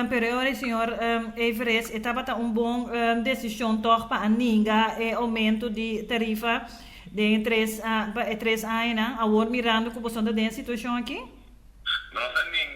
Pero ora, señor Everest, e tabata un bon desishon toch pa ninga e oumento di tarifa di 3 aña, awor mirando ku boso ta den e situashon aki? Nos a ninga.